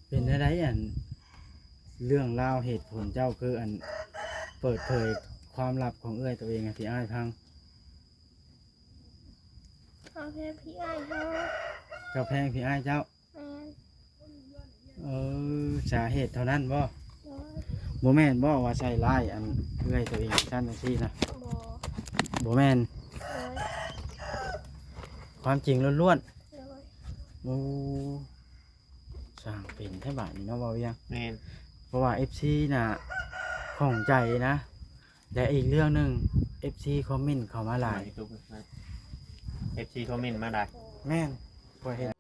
ເປັນແນວໃດ ອັນ ເລື່ອງລາວເຫດຜົນເຈົ້າຄື ອັນ ເປີດເຜີຍຄວາມລັບຂອງເອື້ອຍໂຕເອງໃຫ້ພີ່ອ້າຍຟັງ? ເຂົາແພງພີ່ອ້າຍເຮົາ. ເຈົ້າແພງພີ່ອ້າຍເຈົ້າ? ແມ່ນ. ເອີ ສາເຫດເທົ່ານັ້ນບໍ່? ໂດຍ. ບໍ່ແມ່ນບໍ່ວ່າໃສ່ຮ້າຍ ອັນ ເອື້ອຍໂຕເອງຊັ້ນຈັ່ງຊີ້ນະ? ບໍ່. ບໍ່ແມ່ນ. ໂດຍ. ຄວາມຈິງລ້ວນໆ. ໂດຍ. ໂອ້ ຊ່າງເປັນແທ້ບາດນີ້ເນາະ ເວົ້າຫຍັງ. ແມ່ນ. ເພາະວ່າເອັຟຊີນະຂ້ອງໃຈນະ ແລະ ອີກເລື່ອງໜຶ່ງ ເອັຟຊີຄອມເມັນເຂົ້າມາຫຼາຍ. ເອັຟຊີຄອມເມັນມາຫຼາຍ. ແມ່ນ ຂ້ອຍເຫັນ.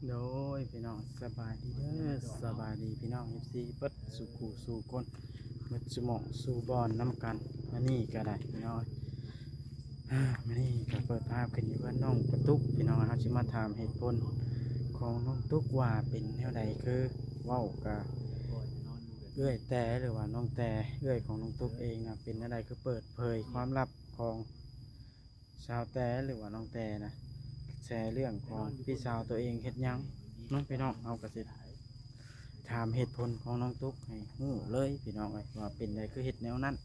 ໂດຍ ພີ່ນ້ອງ ສະບາຍດີເດີ ສະບາຍດີພີ່ນ້ອງເອັຟຊີເບິດສູ່ຄູ່ສູ່ຄົນ ເບິດສູ່ໝ່ອງສູ່ບ່ອນນຳກັນ. ອັນນີ້ກໍໄດ້ພີ່ນ້ອງ ມື້ນີ້ກໍເປີດພາບຂຶ້ນຢູ່ເຮືອນນ້ອງກະຕຸກ ພີ່ນ້ອງ. ເຮົາຊິມາຖາມເຫດຜົນຂອງນ້ອງຕຸກວ່າເປັນແນວໃດ ຄືເວົ້າກັບເອື້ອຍແຕ ຫຼືວ່ານ້ອງແຕ ເອື້ອຍຂອງນ້ອງຕຸກເອງນະ ເປັນແນວໃດ ຄືເປີດເຜີຍຄວາມລັບຂອງ ສາວແຕ ຫຼືວ່ານ້ອງແຕນະ ແຊເລື່ອງຂອງພີ່ສາວໂຕເອງເຮັດຫຍັງເນາະ ພີ່ນ້ອງ. ເຮົາກໍຊິຖາມເຫດຜົນຂອງນ້ອງຕຸກໃຫ້ຮູ້ເລີຍ ພີ່ນ້ອງເອີຍ ວ່າເປັນໃດຄືເຮັດແນວນັ້ນ.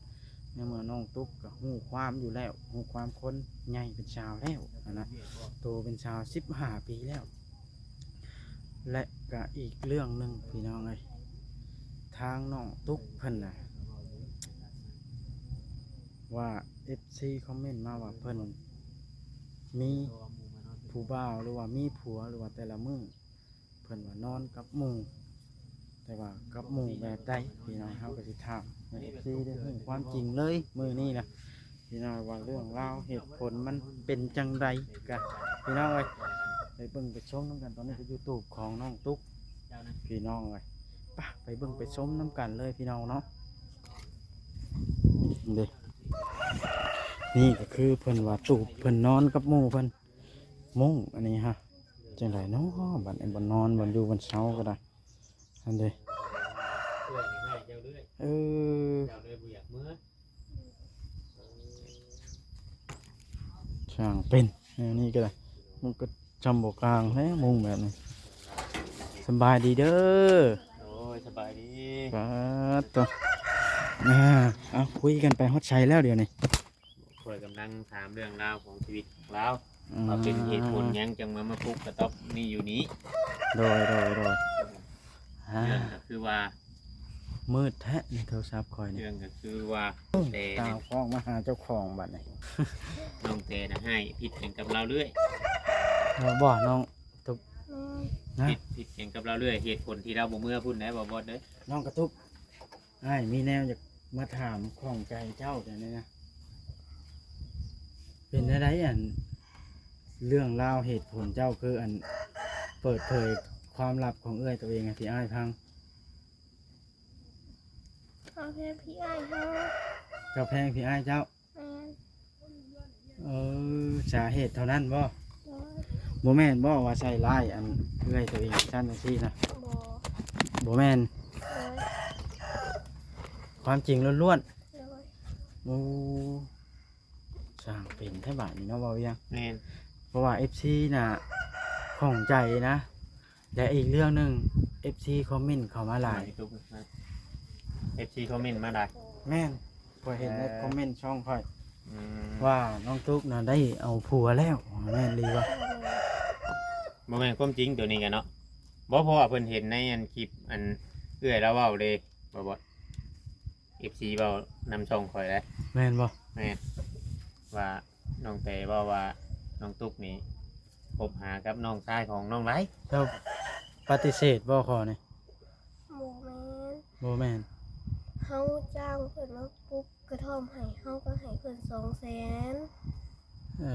ໃນເມື່ອນ້ອງຕຸກກໍຮູ້ຄວາມຢູ່ແລ້ວ ຮູ້ຄວາມຄົນໃຫຍ່ເປັນສາວແລ້ວຫັ້ນນະ ໂຕເປັນສາວສິບຫ້າປີແລ້ວ. ແລະ ກະອີກເລື່ອງໜຶ່ງ ພີ່ນ້ອງເອີຍ ທາງນ້ອງຕຸກເພິ່ນນະ ວ່າເອັຟຊີຄອມເມັນມາວ່າເພິ່ນມີຜູ້ບ່າວ ຫຼືວ່າມີຜົວ ຫຼືວ່າແຕ່ລະມື້ເພິ່ນວ່ານອນກັບໝູ່ ແຕ່ວ່າກັບໝູ່ແບບໃດ ພີ່ນ້ອງ. ເຮົາກໍຊິຖາມໃຫ້ເອັຟຊີໄດ້ຮູ້ຄວາມຈິງເລີຍມື້ນີ້ນະ ພີ່ນ້ອງ ວ່າເລື່ອງລາວເຫດຜົນມັນເປັນຈັ່ງໃດກະ ພີ່ນ້ອງເອີຍ ໄປເບິ່ງໄປຊົມນຳກັນ. ຕອນນີ້ກໍຢູ່ຕູບຂອງນ້ອງຕຸກ ພີ່ນ້ອງເອີຍ ໄປ ໄປເບິ່ງໄປຊົມນຳກັນເລີຍ ພີ່ນ້ອງເນາະ. ເດ້ ນີ້ກໍຄືເພິ່ນວ່າຕູບເພິ່ນນອນກັບໝູ່ເພິ່ນ ມຸ້ງອັນນີ້ຮະ ຈັ່ງໃດເນາະ ບັດນີ້ ບ່ອນນອນ ບ່ອນຢູ່ ບ່ອນເຊົາກໍໄດ້. ອັນເດ ເອື້ອຍນີ້ໃຫ້ເຈົ້າເລື້ອຍ ເອີ ເຈົ້າເລີຍບໍ່ຢາກເມືອ. ຊ່າງເປັນແນວນີ້ກໍໄດ້ ມັນກໍຈຳບໍ່ກາງແລ້ວ ມຸ້ງແບບນີ້. ສະບາຍດີເດີ. ໂອ້ຍ ສະບາຍດີ. ປາດໂຕ ອ່າ ເອົາ ຄຸຍກັນໄປຮອດໃສແລ້ວດຽວນີ້? ຂ້ອຍກຳລັງຖາມເລື່ອງລາວຂອງຊີວິດຂອງລາວ ອືມ ວ່າເປັນເຫດຜົນຫຍັງຈັ່ງມາ ມາປຸກກະຕ໊ອບນີ້ຢູ່ນີ້. ໂດຍ ໂດຍ ໂດຍ ອ່າ ເລື່ອງກໍຄືວ່າ ມືດແທ້ໃນໂທລະສັບຂ້ອຍນີ້. ເລື່ອງກໍຄືວ່າ ໂອ້ຍ ແຕ່ ຕາວຟ້ອງມາຫາເຈົ້າຂອງບັດນີ້. ນ້ອງແຕນະ ຮ້າຍຜິດຫຍັງກັບລາວເລື້ອຍ? ເອີ ບໍ່ ນ້ອງຕຸກ ແມ່ນ ນະ ຜິດ ຜິດຫຍັງກັບລາວເລື້ອຍ? ເຫດຜົນທີ່ລາວບໍ່ເມືອພຸ້ນໄດ້ບໍ່ ບອດເດີ. ນ້ອງກະຕຸກ ອ້າຍມີແນວຢາກມາຖາມຂ້ອງໃຈເຈົ້າຈັ່ງໃດນະ ເປັນແນວໃດ ອັນ ເລື່ອງລາວເຫດຜົນເຈົ້າຄື ອັນ ເປີດເຜີຍຄວາມລັບຂອງເອື້ອຍໂຕເອງໃຫ້ພີ່ອ້າຍຟັງ? ເຂົາແພງພີ່ອ້າຍເຮົາ. ເຈົ້າແພງພີ່ອ້າຍເຈົ້າ? ແມ່ນ. ເອີ ສາເຫດເທົ່ານັ້ນບໍ່? ໂດຍ. ບໍ່ແມ່ນບໍ່ວ່າໃສ່ຮ້າຍ ອັນ ເອື້ອຍໂຕເອງຊັ້ນຈັ່ງຊີ້ນະ? ບໍ່. ບໍ່ແມ່ນ. ໂດຍ. ຄວາມຈິງລ້ວນໆ. ໂດຍ. ໂອ້ ຊ່າງເປັນແທ້ບາດນີ້ເນາະ ເວົ້າຫຍັງ. ແມ່ນ. ເພາະວ່າເອັຟຊີນະຂ້ອງໃຈນະ. ແລະ ອີກເລື່ອງໜຶ່ງ ເອັຟຊີຄອມເມັນເຂົ້າມາຫຼາຍ. ເອັຟຊີຄອມເມັນມາຫຼາຍ. ແມ່ນ ຂ້ອຍເຫັນໃນ ເອີ ຄອມເມັນຊ່ອງຂ້ອຍ ອືມ ວ່ານ້ອງຕຸກນະໄດ້ເອົາຜົວແລ້ວ ແມ່ນອີ່ຫຼີບໍ່? ບໍ່ແມ່ນຄວາມຈິງໂຕນີ້ກະເນາະ. ບໍ່ ເພາະວ່າເພິ່ນເຫັນໃນອັນຄລິບ ອັນ ເອື້ອຍລາວເວົ້າເດ້ ບໍ່ ບໍ່ ເອັຟຊີເວົ້ານຳຊ່ອງຂ້ອຍເດ້. ແມ່ນບໍ່? ແມ່ນ ວ່າ ນ້ອງແຕເວົ້າວ່ານ້ອງຕຸກນີ້ຄົບຫາກັບນ້ອງຊາຍຂອງນ້ອງໄດ. ເຈົ້າປະຕິເສດບໍ່ຂໍ້ນີ້? ບໍ່ແມ່ນ. ບໍ່ແມ່ນ. ເຮົາຈ້າງເພິ່ນມາປຸກກະທ່ອມໃຫ້ ເຮົາກໍໃຫ້ເພິ່ນສອງແສນ. ເອີ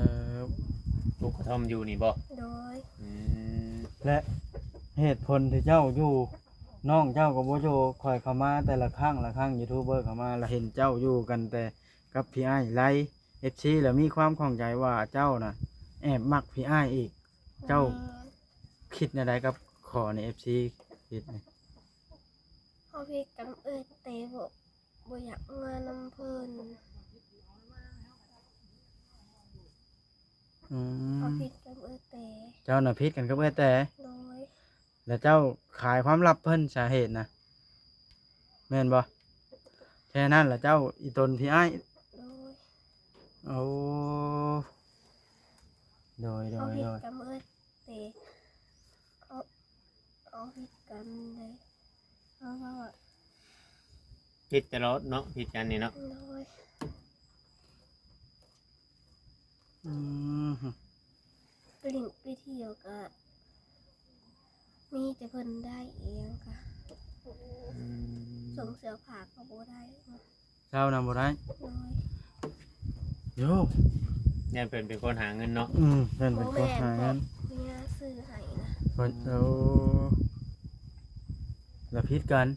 ປຸກກະທ່ອມຢູ່ນີ້ບໍ່? ໂດຍ. ອືມ ແລະ ເຫດຜົນທີ່ເຈົ້າຢູ່ ນ້ອງເຈົ້າກໍບໍ່ຢູ່ ຂ້ອຍເຂົ້າມາແຕ່ລະຄັ້ງລະຄັ້ງ ຢູທູບເບີເຂົ້າມາ ລະເຫັນເຈົ້າຢູ່ກັນແຕ່ກັບພີ່ອ້າຍໄລ ເອັຟຊີລະມີຄວາມຂ້ອງໃຈວ່າເຈົ້ານະແອບມັກພີ່ອ້າຍອີກ ເຈົ້າ ແມ່ນ ຄິດແນວໃດກັບຂໍ້ນີ້ ເອັຟຊີ ຄິດນີ້? ເຮົາຜິດກັບເອື້ອຍແຕ່ບໍ່ ບໍ່ຢາກເມືອນຳເພິ່ນ. ອືມ ເຮົາຜິດກັບເອື້ອຍແຕ່. ເຈົ້ານະຜິດກັນກັບເອື້ອຍແຕ່? ໂດຍ. ແລ້ວເຈົ້າຂາຍຄວາມລັບເພິ່ນ ສາເຫດນະ ແມ່ນບໍ່? ແຄ່ນັ້ນລະເຈົ້າອີ່ຕົນພີ່ອ້າຍ? ໂດຍ. ໂອ້ ໂດຍ ໂດຍ ເຮົາຜິດ ໂດຍ ກັບເອື້ອຍແຕ່ ເຮົາ ເຮົາຜິດກັນເດ້ ເຮົາເວົ້າວ່າ ຜິດຕະຫຼອດເນາະ ຜິດກັນນີ້ເນາະ. ໂດຍ. ອືມ ໄປຫຼິ້ນໄປທ່ຽວກະມີແຕ່ເພິ່ນໄດ້ອີ່ຫຍັງກະ ອືມ ສົ່ງເສື້ອຜ້າກະບໍ່ໄດ້ເນາະ ເຈົ້ານະບໍ່ໄດ້. ໂດຍ. ໂຢ ຢ້ານເພິ່ນເປັນຄົນຫາເງິນເນາະ. ອືມ ເພິ່ນເປັນຄົນຫາເງິນ ເມຍຊື້ໃຫ້ນະ. ເພິ່ນ ໂອ້ ລະຜິດກັນ.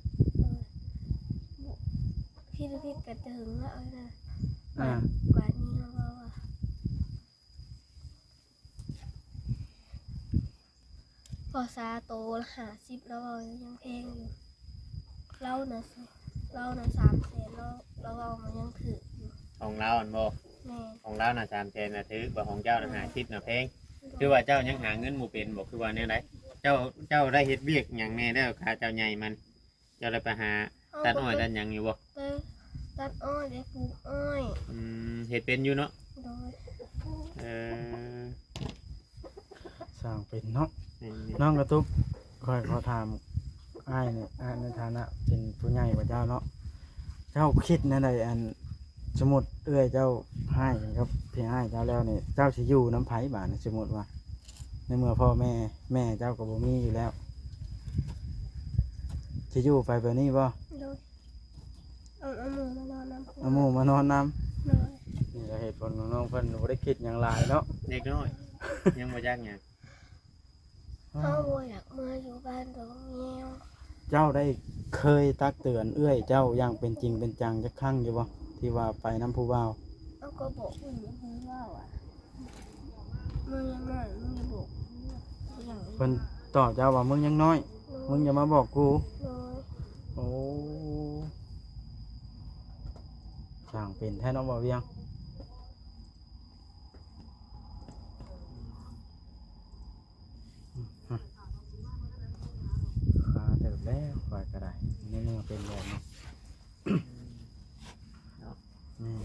ເອີ ຜິດ ຜິດກັນແຕ່ເຖິງແລ້ວນະ. ອ່າ ບາດ ບາດນີ້ເຮົາເວົ້າວ່າ ພໍສາໂຕລະຫ້າສິບ ລາວເວົ້າຍັງແພງຢູ່ ລາວນະ ລາວນະສາມແສນ ລາວ ລາວເວົ້າມັນຍັງຖືກຢູ່. ຂອງລາວຫັ້ນບໍ່? ແມ່ນ. ຂອງລາວນະສາມແສນນະຖືກ ບາດຂອງເຈົ້ານະ ໂດຍ ຫ້າສິບນະແພງ. ໂດຍ. ຄືວ່າເຈົ້າຍັງຫາເງິນບໍ່ເປັນບໍ່ ຄືວ່າແນວໃດ? ເຈົ້າ ເຈົ້າໄດ້ເຮັດວຽກຫຍັງແດ່ແລ້ວ ຂ້າເຈົ້າໃຫຍ່ມັນ ເຈົ້າໄດ້ໄປຫາຕັດອ້ອຍຕັດຫຍັງຢູ່ບໍ່? ເອີ ຕັດອ້ອຍ ໄດ້ປູກອ້ອຍ. ອືມ ເຮັດເປັນຢູ່ເນາະ? ໂດຍ. ເອີ ຊ່າງເປັນເນາະ. ແມ່ນໆ. ນ້ອງກະຕຸກ ຂ້ອຍຂໍຖາມອ້າຍນີ້ ອ້າຍໃນຖານະເປັນຜູ້ໃຫຍ່ກວ່າເຈົ້າເນາະ ເຈົ້າຄິດແນວໃດ ອັນ ສົມມຸດເອື້ອຍເຈົ້າຮ້າຍກັບພີ່ອ້າຍເຈົ້າແລ້ວນີ້ ເຈົ້າຊິຢູ່ນຳໃຜບາດນີ້? ສົມມຸດວ່າ ໃນເມື່ອພໍ່ແມ່ ແມ່ເຈົ້າກະບໍ່ມີຢູ່ແລ້ວ ຊິຢູ່ໄປແບບນີ້ບໍ່? ໂດຍ. ເອົາ ເອົາໝູ່ມານອນນຳ ເອົາໝູ່ມານອນນຳ. ໂດຍ. ນີ້ລະເຫດຜົນຂອງນ້ອງເພິ່ນ ບໍ່ໄດ້ຄິດຫຍັງຫຼາຍເນາະ ເດັກນ້ອຍ ຍັງບໍ່ຈັກຫຍັງ. ເຮົາບໍ່ຢາກເມືອຢູ່ບ້ານດອກແຍວ. ເຈົ້າໄດ້ເຄີຍຕັກເຕືອນເອື້ອຍເຈົ້າຢ່າງເປັນຈິງເປັນຈັງຈັກຄັ້ງຢູ່ບໍ່ ທີ່ວ່າໄປນຳຜູ້ບ່າວ? ເຮົາກະບອກເພິ່ນ ເພິ່ນວ່າ ມຶງຍັງນ້ອຍ ມຶງຢ່າບອກ ເພິ່ນຕອບເຈົ້າວ່າ ມຶງຍັງນ້ອຍ ໂດຍ ມຶງຢ່າມາບອກກູ. ໂດຍ. ໂອ້ ຊ່າງເປັນແທ້ເນາະ ບ່າວວຽງ. ຄາເຕີບແລ້ວ ຂ້ອຍກະໄດ້ ໃນເມື່ອເປັນແບບນີ້ ເນາະ. ແມ່ນ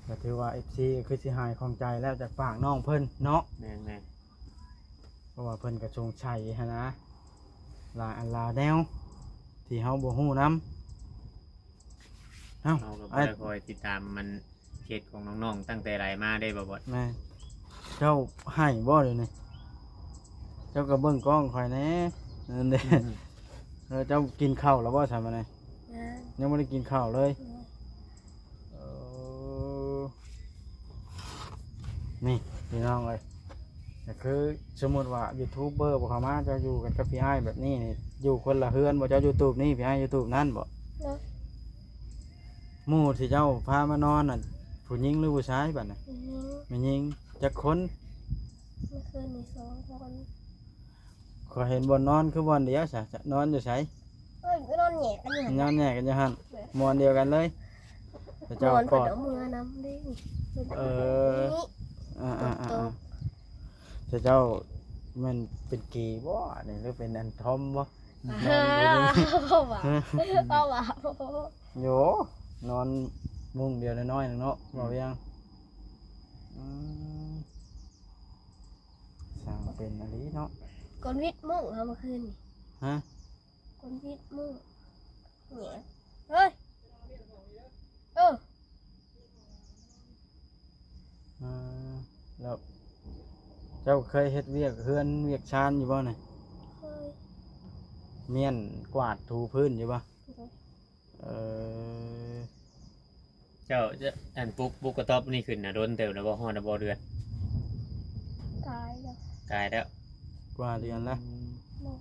ກະຖືວ່າ ເອັຟຊີ ກະຄືຊິຫາຍຂ້ອງໃຈແລ້ວຈາກປາກນ້ອງເພິ່ນເນາະ. ແມ່ນໆ. ເພາະວ່າເພິ່ນກະສົງໄສຫັ້ນນະ ຫຼາຍອັນຫຼາຍແນວ ທີ່ເຮົາບໍ່ຮູ້ນຳ. ເອົ້າ ເຮົາກະບໍ່ໄດ້ຄອຍຕິດຕາມມັນ ເຂດຂອງນ້ອງໆ ຕັ້ງແຕ່ໃດມາເດ້ ບ່າວບອດ? ແມ່ນ. ເຈົ້າໄຫ້ບໍ່ດຽວນີ້? ເຈົ້າກະເບິ່ງກ້ອງຂ້ອຍແດ່. ນັ້ນເດ້. ອືມ. ເອີ ເຈົ້າກິນເຂົ້າແລ້ວບໍ່ຊະມື້ນີ້? ຍັງ. ຍັງບໍ່ໄດ້ກິນເຂົ້າເລີຍ? ຍັງ. ເອີ ນີ້ພີ່ນ້ອງເອີຍ ກະຄືສົມມຸດວ່າຢູທູບເບີພວກເຮົາມາ ເຈົ້າຢູ່ກັນກັບພີ່ອ້າຍແບບນີ້ນີ້ ຢູ່ຄົນລະເຮືອນບໍ່? ເຈົ້າຢູທູບນີ້ ພີ່ອ້າຍຢູທູບນັ້ນບໍ່? ໂດຍ. ໝູ່ທີ່ເຈົ້າພາມານອນນັ້ນ ຜູ້ຍິງຫຼືຜູ້ຊາຍບາດນີ້? ຜູ້ຍິງ. ແມ່ຍິງ. ຈັກຄົນ? ເມື່ອຄືນນີ້ສອງຄົນ. ຂ້ອຍເຫັນບ່ອນນອນຄືບ່ອນດຽວຊະ ນອນຢູ່ໃສ? ເອີຍ ນອນແຍກກັນຢູ່ຫັ້ນ ນອນແຍກກັນຢູ່ຫັ້ນ. ໂດຍ. ໝອນດຽວກັນເລີຍ. ເຂົາເຈົ້າ ໝອນເພິ່ນເອົາເມືອນຳເດ້. ເອີ ນີ້ ອ່າໆໆ ເອີ ເຂົາເຈົ້າແມ່ນເປັນເກບໍ່ນີ້ ຫຼືເປັນອັນທອມບໍ່? ເວົ້າວ່າ ເວົ້າວ່າ ໂຢ ນອນມຸ້ງດຽວນ້ອຍໆໜຶ່ງເນາະ ອືມ ເວົ້າຫຍັງ? ອືມ ຊ່າງເປັນອີ່ຫຼີເນາະ ກົນວິດມຸ້ງເຮົາເມື່ອຄືນນີ້ ຮະ? ກົນວິດມຸ້ງ ເອີຍ ເອີ ອ່າ ແລ້ວເຈົ້າເຄີຍເຮັດວຽກເຮືອນວຽກຊານຢູ່ບໍ່ນີ້? ເຄີຍ. ມ້ຽນກວາດຖູພື້ນຢູ່ບໍ່? ໂດຍ. ເອີ ເຈົ້າ ອັນ ປຸກ ປຸກກະຕ໊ອບນີ້ຂຶ້ນນະ ດົນເຕີບແລ້ວບໍ່? ຮອດແລ້ວບໍ່ເດືອນ? ກາຍແລ້ວ ກາຍແລ້ວ ກວ່າເດືອນລະ. ອືມ ໂດຍ.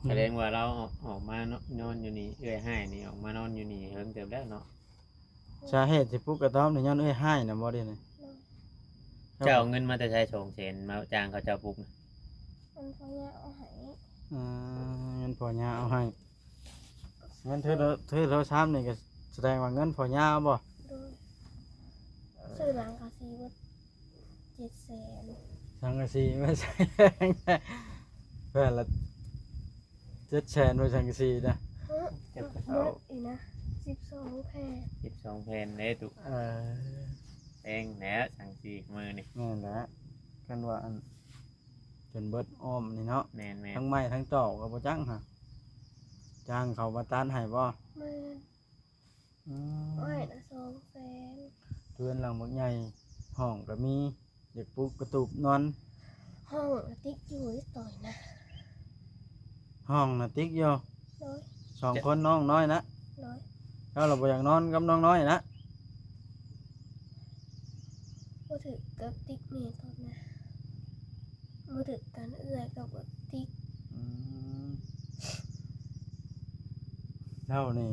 ສະແດງວ່າລາວອອກ ອອກມາເນາະ ນອນຢູ່ນີ້ ເອື້ອຍຮ້າຍນີ້ ອອກມານອນຢູ່ນີ້ເຫິງເຕີບແລ້ວເນາະ. ສາເຫດທີ່ປຸກກະຕ໊ອບນີ້ຍ້ອນເອື້ອຍຮ້າຍນະບໍ່? ດຽວນີ້ ໂດຍ. ເຈົ້າເອົາເງິນມາແຕ່ໃສ ສອງແສນ ມາຈ້າງເຂົາເຈົ້າປຸກນະ? ມັນພໍ່ຍ່າເອົາໃຫ້. ອ່າ ເງິນພໍ່ຍ່າເອົາໃຫ້. ເງິນເທອ ເທອໂທລະສັບນີ້ກໍສະແດງວ່າເງິນພໍ່ຍ່າບໍ່? ໂດຍ. ເອີ ຊື້ຫຼັງກະສີເບິດເຈັດແສນ. ສັງກະສີມາໃສ່ແພງແທ້ ແຜ່ນລະເຈັດແສນບໍ່ ສັງກະສີນະ? ເບິດອີກນະ ສິບສອງແຜ່ນ. ສິບສອງແຜ່ນເດ້ຕຸ. ເອີ ແພງແລ້ວສັງກະສີມື້ນີ້. ແມ່ນແຫຼະ ຄັນວ່າອັນ ຈົນເບິດອ້ອມນີ້ເນາະ. ແມ່ນໆ ທັງໄມ້ທັງຕອກກໍບໍ່ຈັກຫາ ຈ້າງເຂົາມາຕັດໃຫ້ບໍ່? ແມ່ນ. ອືມ ອ້ອຍນະ ສອງແສນ. ເຮືອນຫຼັງບັກໃຫຍ່ ຫ້ອງກໍມີ ຢາກປຸກກະຕູບນອນ. ຫ້ອງນະຕິດຢູ່ຕອນນະ. ຫ້ອງນະຕິດຢູ່. ໂດຍ. ສອງຄົນ ນ້ອງນ້ອຍນະ. ໂດຍ. ເຈົ້າລະບໍ່ຢາກນອນກັບນ້ອງນ້ອຍນະ? ບໍ່ຖືກກັບຕິກແມ່ຕອນນະ ບໍ່ຖືກກັນເອື້ອຍກັບຕິກ. ອືມ ເຈົ້ານີ້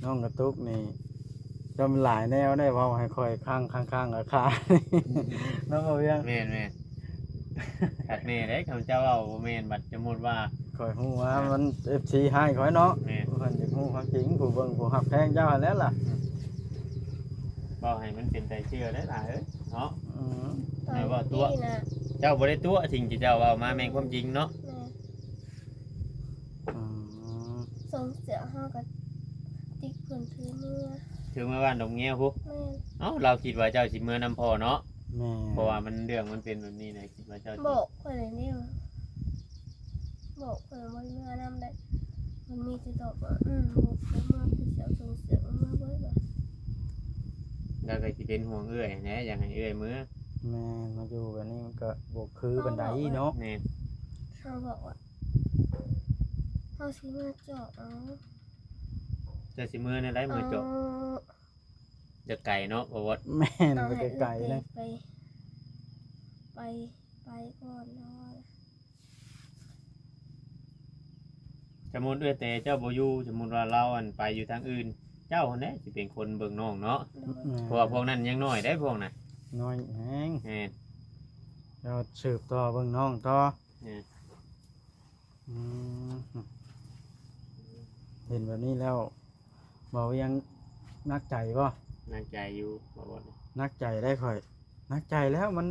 ນ້ອງກະຕຸກນີ້ ເຈົ້າມັນຫຼາຍແນວໄດ໋ ເວົ້າໃຫ້ຂ້ອຍຄ້າງໆຄາໆ ເນາະ ບໍ່ວຽງ? ແມ່ນໆ ຄັກແນ່ເດ້ ຄຳເຈົ້າເວົ້າບໍ່ແມ່ນ ບັດສົມມຸດວ່າ ຂ້ອຍຮູ້ວ່າມັນເອັຟຊີຮ້າຍຂ້ອຍເນາະ. ແມ່ນ. ເພິ່ນຢາກຮູ້ຄວາມຈິງ ຜູ້ເບິ່ງຜູ້ຮັກແພງເຈົ້າຫັ້ນແຫຼະລະ. ອືມ ເວົ້າໃຫ້ມັນເປັນໃຈເຊື່ອໄດ໋ຫຼາຍເອີຍເນາະ. ອືມ ໃຫ້ເວົ້າຕົວະ ເຈົ້າບໍ່ໄດ້ຕົວະ ສິ່ງທີ່ເຈົ້າເວົ້າມາແມ່ນຄວາມຈິງເນາະ. ແມ່ນ. ອືມ ສົ່ງເສື້ອເຮົາກໍຕິກເພິ່ນຖືເມືອ ຖືເມືອບ້ານດົງງຽວພຸ້ນ. ແມ່ນ. ເອົ້າ ລາວຄິດວ່າເຈົ້າຊິເມືອນຳພໍ່ເນາະ. ແມ່ນ. ເພາະວ່າມັນ ເລື່ອງມັນເປັນແບບນີ້ນະ ວ່າເຈົ້າ ບອກເພິ່ນແລ້ວ ບອກເພິ່ນບໍ່ໃຫ້ເມືອນຳໄດ໋ ມັນມີແຕ່ຕອບວ່າ ອືມ ບໍ່ ບໍ່ເມືອ ຄືຊິເອົາສົ່ງເສືອມາເມືອເບິດວ່າ. ລາວກໍຊິເປັນຫ່ວງເອື້ອຍຫັ້ນແຫຼະ ຢາກໃຫ້ເອື້ອຍເມືອ. ແມ່ນ ມາຢູ່ແບບນີ້ມັນກໍບໍ່ຄືປານໃດເນາະ. ແມ່ນ. ເຮົາບອກວ່າ ເຮົາຊິເມືອຈອບເອົາ. ເຈົ້າຊິເມືອແນວໃດ ເມືອຈອບ? ເອີ ຈະໄກເນາະ ບໍ່ວອດ. ແມ່ນ ເອົາ ໄປໄກໆ ໃຫ້ເອື້ອຍເລີຍ ໄປ ໄປ ໄປກ່ອນເນາະ. ສົມມຸດເອື້ອຍແຕ່ເຈົ້າບໍ່ຢູ່ ສົມມຸດວ່າລາວ ອັນ ໄປຢູ່ທາງອື່ນ ເຈົ້າຫັ້ນແຫຼະຊິເປັນຄົນເບິ່ງນ້ອງເນາະ. ໂດຍ. ແມ່ນ. ເພາະວ່າພວກນັ້ນຍັງນ້ອຍເດ້ ພວກນັ້ນ ນ້ອຍແຮງ. ແມ່ນ. ເຈົ້າສືບຕໍ່ເບິ່ງນ້ອງຕໍ່. ແມ່ນ. ອືມ ເຫັນແບບນີ້ແລ້ວ ບໍ່ວຽງໜັກໃຈບໍ່? ໜັກໃຈຢູ່ ບໍ່ ບໍ່ ໜັກໃຈໄດ໋ຂ້ອຍ ໜັກໃຈແລ້ວ ມັນ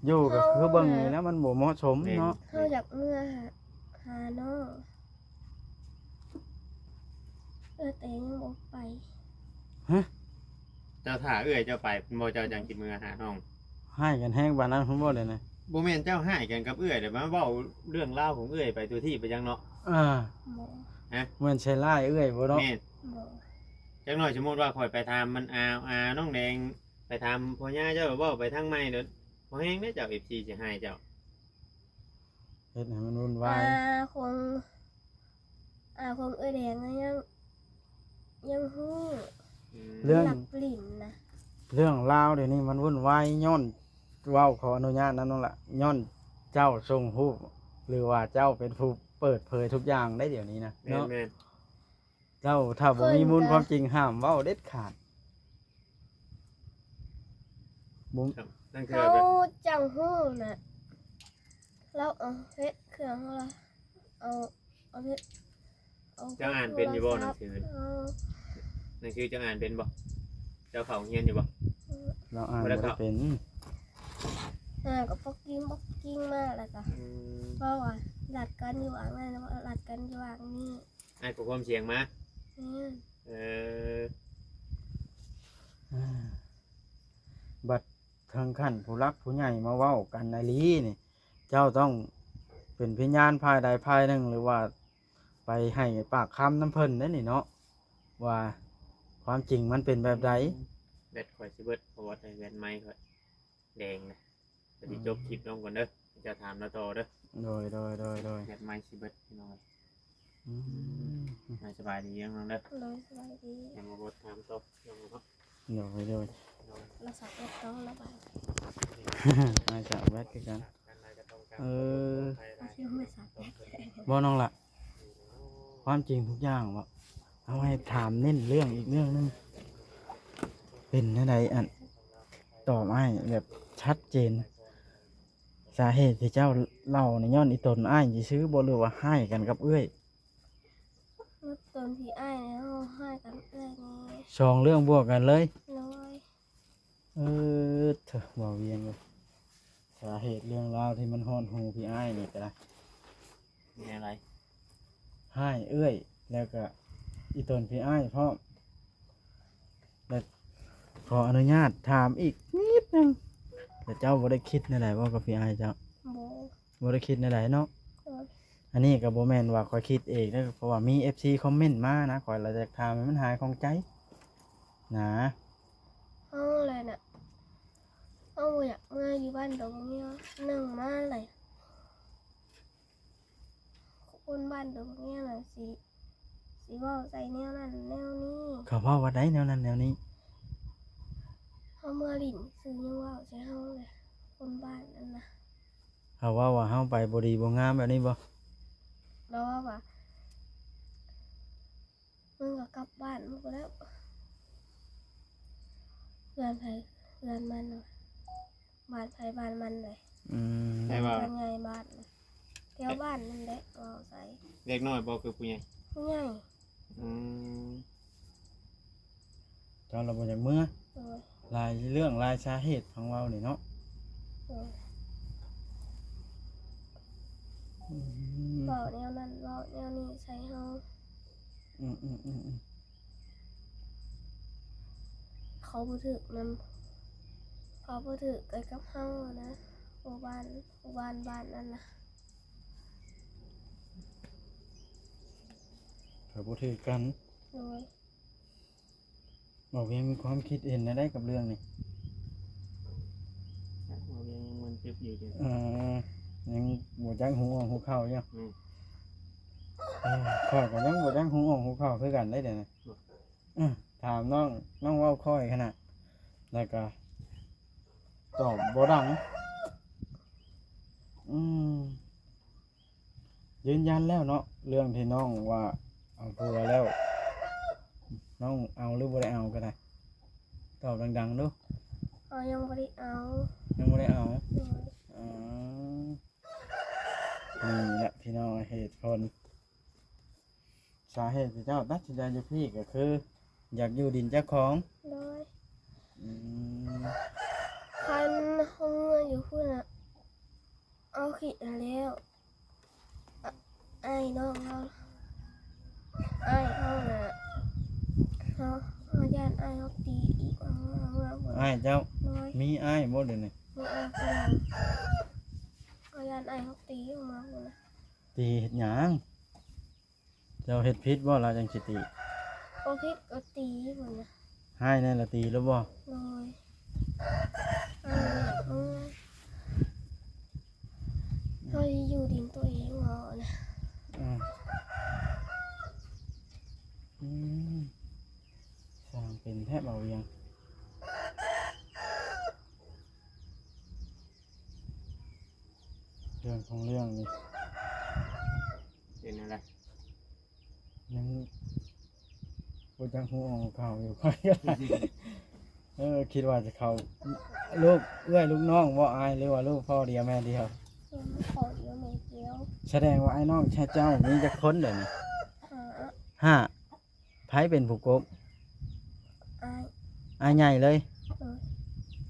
ຢູ່ກໍຄືເບິ່ງນີ້ແລ້ວ ມັນບໍ່ເໝາະສົມເນາະ. ແມ່ນ. ເຮົາຢາກເມືອຫາ ຫານ້ອງ ເອື້ອຍແຕ່ຍັງບໍ່ໄປ. ຮະ? ເຈົ້າຖ້າເອື້ອຍເຈົ້າໄປພຸ້ນບໍ່ ເຈົ້າຈັ່ງຊິເມືອຫານ້ອງ? ຮ້າຍກັນແຮງປານນັ້ນພຸ້ນບໍ່ ດຽວນີ້? ບໍ່ແມ່ນເຈົ້າຮ້າຍກັນກັບເອື້ອຍ ແລ້ວມາເວົ້າເລື່ອງລາວຂອງເອື້ອຍໄປທົ່ວທີບໄປຫຍັງເນາະ? ເອີ. ບໍ່. ຮະ? ແມ່ນໃສ່ຮ້າຍເອື້ອຍບໍ່ເນາະ? ແມ່ນ. ບໍ່. ຈັກໜ້ອຍສົມມຸດວ່າຂ້ອຍໄປຖາມມັນ ອາ ອາ ນ້ອງແດງ ໄປຖາມພໍ່ຍ່າເຈົ້າ ເວົ້າໄປທາງໃໝ່ໂດດ ພໍແຮງເດ້ເຈົ້າ ເອັຟຊີຊິຮ້າຍເຈົ້າ. ເຮັດໃຫ້ມັນວຸ່ນວາຍ. ອາ ຂອງ ອາ ຂອງເອື້ອຍແດງນະ ຍັງ ຍັງຮູ້. ອືມ. ເລື່ອງ ລັກຫຼິ້ນນະ ເລື່ອງລາວດຽວນີ້ມັນວຸ່ນວາຍ ຍ້ອນ ເວົ້າຂໍອະນຸຍາດນຳນ້ອງລະ ຍ້ອນເຈົ້າສົ່ງຮູບ ຫຼືວ່າເຈົ້າເປັນຜູ້ເປີດເຜີຍທຸກຢ່າງໄດ໋ດຽວນີ້ນະ. ແມ່ນ ເນາະ. ແມ່ນ. ເຈົ້າ ຖ້າບໍ່ມີມູນຄວາມຈິງ ຫ້າມເວົ້າເດັດຂາດ. ບໍ່ ນັ້ນຄື ເຮົາຈັ່ງຮູ້ນະ ລາວເອົາເຮັດເຄື່ອງເຮົາລະ ເອົາ ເອົາເຮັດ ເອົາ ເຈົ້າອ່ານເປັນຢູ່ບໍ່ ໂທລະສັບ ໜັງສື? ເອີ ໜັງສືເຈົ້າອ່ານເປັນບໍ່? ເຈົ້າເຂົ້າໂຮງຮຽນຢູ່ບໍ່? ເອີ ລາວອ່ານບໍ່ໄດ້ເປັນ. ອ່ານກໍປັກກິ່ງປັກກິ່ງມາ ແລ້ວກໍ ອືມ ເວົ້າວ່າລັດກັນຢູ່ຫວ່າງນັ້ນ ລັດກັນຢູ່ຫວ່າງນີ້. ອ່ານຂໍ້ຄວາມສຽງມາ. ແມ່ນ. ເອີ ອ່າ ບັດເຖິງຂັ້ນຜູ້ຫຼັກຜູ້ໃຫຍ່ມາເວົ້າກັນອີ່ຫຼີນີ້ ເຈົ້າຕ້ອງເປັນພະຍານຝ່າຍໃດຝ່າຍໜຶ່ງ ຫຼືວ່າໄປໃຫ້ປາກຄຳນຳເພິ່ນເດ້ນີ້ເນາະ ວ່າຄວາມຈິງມັນເປັນແບບໃດ. ແບັດຂ້ອຍຊິເບິດ ເພາະວ່າແບັດໄມຂ້ອຍແດງນະ. ກໍຊິຈົບຄລິບລົງກ່ອນເດີ ເຈົ້າຖາມລາວຕໍ່ເດີ. ໂດຍ ໂດຍ ໂດຍ ໂດຍ. ແບັດໄມຊິເບິດພີ່ນ້ອງເອີຍ. ອືມ ສະບາຍດີເດີນ້ອງເດີ. ໂດຍ ສະບາຍດີ. ຍັງບໍ່ຖາມຕໍ່ນ້ອງເນາະ. ໂດຍ ໂດຍ ໂດຍ. ລາວສາກແບັດຕໍ່ລະບາດ. ອ້າຍສາກແບັດຄືກັນ. ເອີ ລາວຊິມາສາກແບັດ ບໍ່ນ້ອງລະ? ຄວາມຈິງທຸກຢ່າງບໍ່? ເຮົາໃຫ້ຖາມເນັ້ນເລື່ອງອີກເລື່ອງໜຶ່ງ ເປັນແນວໃດ? ອັນ ຕອບອ້າຍແບບຊັດເຈນ. ສາເຫດທີ່ເຈົ້າເລົ່ານີ້ ຍ້ອນອີ່ຕົນອ້າຍຊື່ໆບໍ່ ຫຼືວ່າຮ້າຍກັນກັບເອື້ອຍ? ຕອນທີ່ອ້າຍແລ້ວຮ້າຍກັນເອື້ອຍນີ້ ສອງເລື່ອງບວກກັນເລີຍ. ໂດຍ. ເອີ ເທີ ບໍ່ວຽງເອີຍ ສາເຫດເລື່ອງລາວທີ່ມັນຮອດຫູພີ່ອ້າຍນີ້ກະໄດ້ ແນວໃດ? ຮ້າຍເອື້ອຍ ແລ້ວກະອີ່ຕົນພີ່ອ້າຍພ້ອມ. ແລະ ຂໍອະນຸຍາດຖາມອີກນິດໜຶ່ງ ແລະ ເຈົ້າບໍ່ໄດ້ຄິດແນວໃດບໍ່ກັບພີ່ອ້າຍເຈົ້າ? ບໍ່ ບໍ່ໄດ້ຄິດແນວໃດເນາະ. ໂດຍ. ອັນນີ້ກະບໍ່ແມ່ນວ່າຂ້ອຍຄິດເອງເດີ ເພາະວ່າມີເອັຟຊີຄອມເມັນມານະ ຂ້ອຍລະຢາກຖາມໃຫ້ມັນຫາຍຂ້ອງໃຈນະ. ເຮົາແຫຼະນະ ເຮົາບໍ່ຢາກເມືອຢູ່ບ້ານດອກບັກແງວ ໜຶ່ງມາແຫຼະ ຄົນບ້ານດອກບັກແງວນະຊິ ຊິເວົ້າໃສ່ແນວນັ້ນແນວນີ້. ເຂົາເວົ້າວ່າໃດ ແນວນັ້ນແນວນີ້? ເຮົາເມືອຫຼິ້ນຊື່ຍັງເວົ້າໃສ່ເຮົາເລີຍ ຄົນບ້ານນັ້ນນະ. ເຂົາເວົ້າວ່າເຮົາໄປບໍ່ດີບໍ່ງາມແບບນີ້ບໍ່? ລາວເວົ້າວ່າ ມຶງກະກັບບ້ານມຶງພຸ້ນແລ້ວ ເຮືອນໃຜເຮືອນມັນ ບ້ານໃຜບ້ານມັນເດ້. ອືມ ແຕ່ວ່າ ສ່ວນໃຫຍ່ບ້ານ ແຖວບ້ານນັ້ນແຫຼະ ເວົ້າໃສ່. ເດັກນ້ອຍບໍ່ ຄືຜູ້ໃຫຍ່? ຜູ້ໃຫຍ່. ອືມ ເຈົ້າລະບໍ່ຢາກເມືອ? ໂດຍ. ຫຼາຍເລື່ອງຫຼາຍສາເຫດ ຟັງເວົ້ານີ້ເນາະ. ໂດຍ. ອືມ ເວົ້າແນວນັ້ນເວົ້າແນວນີ້ໃສ່ເຮົາ. ອືມໆໆໆ ເຂົາບໍ່ຖືກນຳ ເຂົາບໍ່ຖືກກັນກັບເຮົານະ ຜູ້ບ້ານ ຜູ້ບ້ານ ບ້ານນັ້ນນະ ເຂົາບໍ່ຖືກກັນ. ໂດຍ. ບໍ່ວຽງມີຄວາມຄິດເຫັນແນວໃດກັບເລື່ອງນີ້? ບໍ່ວຽງຍັງມຶນຕຶບຢູ່ ເອີ ຍັງບໍ່ຈັກຫູອອກຫູເຂົ້າຢູ່. ແມ່ນ. ເອີ ຂ້ອຍກະຍັງບໍ່ຈັກຫູອອກຫູເຂົ້າຄືກັນເດ້ດຽວນີ້. ເອີ ຖາມນ້ອງ ນ້ອງເວົ້າຄ່ອຍຂະໜາດ ແລ້ວກະຕອບບໍ່ດັງ. ອືມ ຢືນຢັນແລ້ວເນາະ ເລື່ອງທີ່ນ້ອງວ່າເອົາຜົວແລ້ວ ນ້ອງເອົາຫຼືບໍ່ໄດ້ເອົາກະໄດ້ ຕອບດັງໆດູ. ເຮົາຍັງບໍ່ໄດ້ເອົາ. ຍັງບໍ່ໄດ້ເອົາ. ໂດຍ. ອືມ ນີ້ແຫຼະພີ່ນ້ອງ ເຫດຜົນ ສາເຫດທີ່ເຈົ້າຕັດສິນໃຈຢູ່ພີ້ກະຄື ຢາກຢູ່ດິນເຈົ້າຂອງ. ໂດຍ. ອືມ ຄັນເຮົາເມືອຢູ່ພຸ້ນນະ ເຮົາຄິດຫັ້ນແລ້ວ ອ້າຍນ້ອງເຮົາ ອ້າຍເຮົານະ ເຮົາ ເຮົາຢ້ານອ້າຍເຮົາຕີອີກ. ເຮົາເມືອ ເຮົາເມືອພຸ້ນ. ອ້າຍເຈົ້າ? ໂດຍ. ມີອ້າຍບໍ່ດຽວນີ້? ມີອ້າຍຜູ້ດຽວ. ເຮົາຢ້ານອ້າຍເຮົາຕີ ເຮົາເມືອພຸ້ນນະ. ຕີເຮັດຫຍັງ? ເຈົ້າເຮັດຜິດບໍ່ລາວຈັ່ງຊິຕີ? ບໍ່ຜິດກະຕີພຸ້ນນະ. ຮ້າຍແນ່ລະຕີລະບໍ່? ໂດຍ. ເຮົາຢາກເມືອ ເຮົາຊິຢູ່ດິນໂຕເອງເວົ້ານະ. ອືມ ອືມ ຊ່າງເປັນແທ້ບ່າວວຽງ. ເລື່ອງຂອງເລື່ອງນີ້ ເປັນແນວໃດ? ຍັງບໍ່ຈັກຫູອອກຫູເຂົ້າຢູ່ ຂ້ອຍກະໄດ້. ເອີ ຄິດວ່າຈະເຂົ້າ ລູກເອື້ອຍລູກນ້ອງບໍ່ອ້າຍ ຫຼືວ່າລູກພໍ່ດຽວແມ່ດຽວ? ເປັນພໍ່ດຽວແມ່ດຽວ. ສະແດງວ່າອ້າຍນ້ອງເຈົ້າມີຈັກຄົນດຽວນີ້? ຫ້າ. ຫ້າ. ໃຜເປັນຜູ້ກົກ? ອ້າຍ. ອ້າຍໃຫຍ່ເລີຍ? ໂດຍ.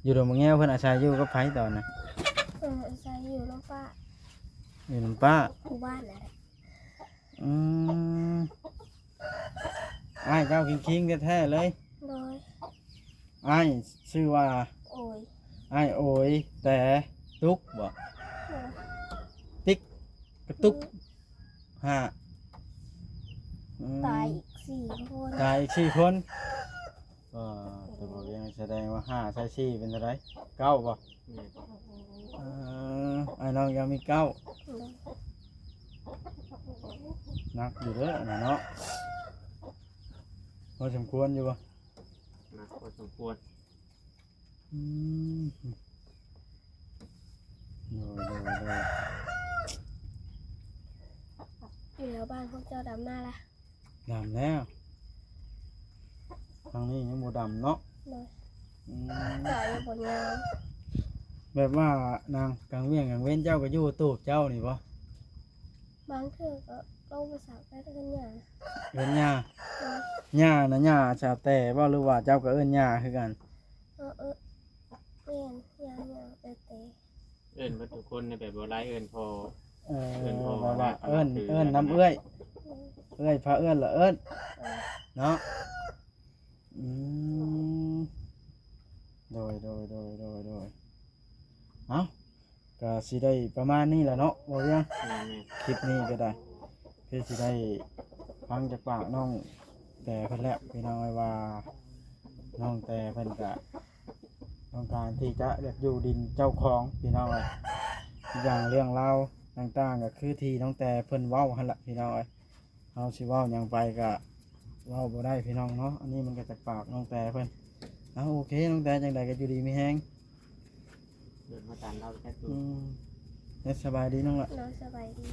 ຢູ່ດົງບະແງວເພິ່ນອາໄສຢູ່ກັບໃຜຕອນນັ້ນ? ເພິ່ນອາໄສຢູ່ນຳປ້າ. ຢູ່ນຳປ້າ. ຢູ່ບ້ານນັ້ນແຫຼະ. ອືມ ອ້າຍເຈົ້າຄິງໆແທ້ໆເລີຍ? ໂດຍ. ອ້າຍຊື່ວ່າ? ໂອຍ. ອ້າຍໂອຍ ແຕ່ຕຸກບໍ? ໂດຍ. ຕິກ ກະຕຸກ. ໂດຍ. ຫ້າ. ອືມ ຕາຍອີກສີ່ຄົນ. ຕາຍອີກສີ່ຄົນ. ອ່າ ແຕ່ບໍ່ວຽງ ສະແດງວ່າຫ້າໃສ່ສີ່ເປັນເທົ່າໃດ? ເກົ້າບໍ? ແມ່ນ. ເອີ ອ້າຍນ້ອງເຈົ້າມີເກົ້າ. ໂດຍ. ໜັກຢູ່ເດີອັນນັ້ນເນາະ. ພໍສົມຄວນຢູ່ບໍ? ໜັກພໍສົມຄວນ. ອືມ ໂດຍ ໂດຍ ໂດຍ. ຢູ່ແຖວບ້ານພວກເຈົ້າດຳນາລະ? ດຳແລ້ວ. ທາງນີ້ຍັງບໍ່ດຳເນາະ. ໂດຍ. ອືມ ກະຍັງບໍ່ຍາວ. ແບບວ່ານາງກາງວຽງກາງເວັນເຈົ້າກໍຢູ່ຕູບເຈົ້ານີ້ບໍ່? ບາງເທື່ອກໍລົງໄປສາວແຕ່ເຮືອນຍ່າ ເຮືອນຍ່າ ໂດຍ ຍ່ານະ ຍ່າສາວແຕ່ບໍ່ ຫຼືວ່າເຈົ້າກໍເອີ້ນຍ່າຄືກັນ? ເອີ ເອີ ແມ່ນ ຍ່າ ຍ່າແຕ່ ເອີ້ນເບິດທຸກຄົນໃນແບບບໍ່ຫຼາຍ ເອີ້ນພໍ່ ເອີ ເອີ້ນພໍ່ ແບບວ່າເອີ້ນ ເອີ້ນນຳເອື້ອຍ ເອີ ເອື້ອຍພາເອີ້ນລະເອີ້ນ ເອີ ເນາະ ອືມ ໂດຍ ໂດຍ ໂດຍ ໂດຍ ໂດຍ ເອົ້າ ກໍຊິໄດ້ປະມານນີ້ແຫຼະເນາະ ບໍ່ວຽງ ແມ່ນໆ ຄລິບນີ້ກໍໄດ້ ຄືຊິໄດ້ຟັງຈາກປາກນ້ອງແຕ່ເພິ່ນແລ້ວ ພີ່ນ້ອງເອີຍ ວ່ານ້ອງແຕ່ເພິ່ນກໍຕ້ອງການທີ່ຈະຢາກຢູ່ດິນເຈົ້າຂອງ ພີ່ນ້ອງເອີຍ ອີກຢ່າງເລື່ອງລາວຕ່າງໆ ກໍຄືທີ່ນ້ອງແຕ່ເພິ່ນເວົ້າຫັ້ນລະ ພີ່ນ້ອງເອີຍ ເຮົາຊິເວົ້າຫຍັງໄປກະເວົ້າບໍ່ໄດ້ພີ່ນ້ອງເນາະ ອັນນີ້ມັນກະຈາກປາກນ້ອງແຕ່ເພິ່ນ ເອົາ ໂອເຄ ນ້ອງແຕ່ ຈັ່ງໃດກະຢູ່ດີມີແຮງ ເດີນມາຕາມລາວແທ້ ອືມ ເຮັດສະບາຍດີນ້ອງລະ ໂດຍ ສະບາຍດີ